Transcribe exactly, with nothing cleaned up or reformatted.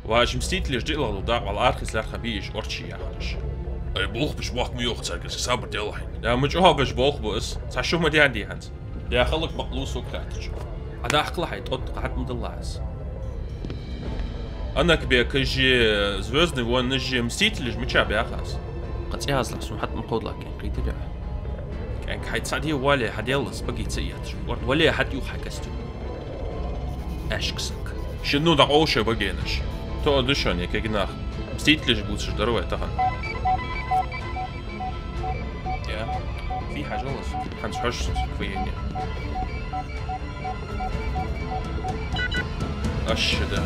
Ва уж мстителаш диълагӀа дола дакъа вӀалла арахица лаьрхӀа бий уж орчий яхаш. Ай, болх беш боккха ма йоах царга, сабар делахь. Да, ма чӀоагӀа беш болх ба из. Цхьа шу ма даьннадий хӀанз. Да, халкъ бакълу сога хаьттача. Ӏа дӀахкала хьай тӀод, кхы хьатӀа ма дилла аз. Анакбекаш, Звёздный войнаш, мстителаш мича баьха аз? Кхы цӀаьххазлах сона хьатӀа ма кховдалаккхен, кхийтарий Ӏа? КӀаьнк, хьай цхьа де вале, хьаделлас баге ца етташ. Вале, хьатӀаюха хьай костюм. Аьшка саг. Шин ну дӀакъовла шоай багенаш. Тоъал да шоана, е кагий нах. Мстителаш бувцаш дар вай тахан. Я. Фу хьажал аз? ХӀанз хьожаш сона хьоахаенна. Аш да.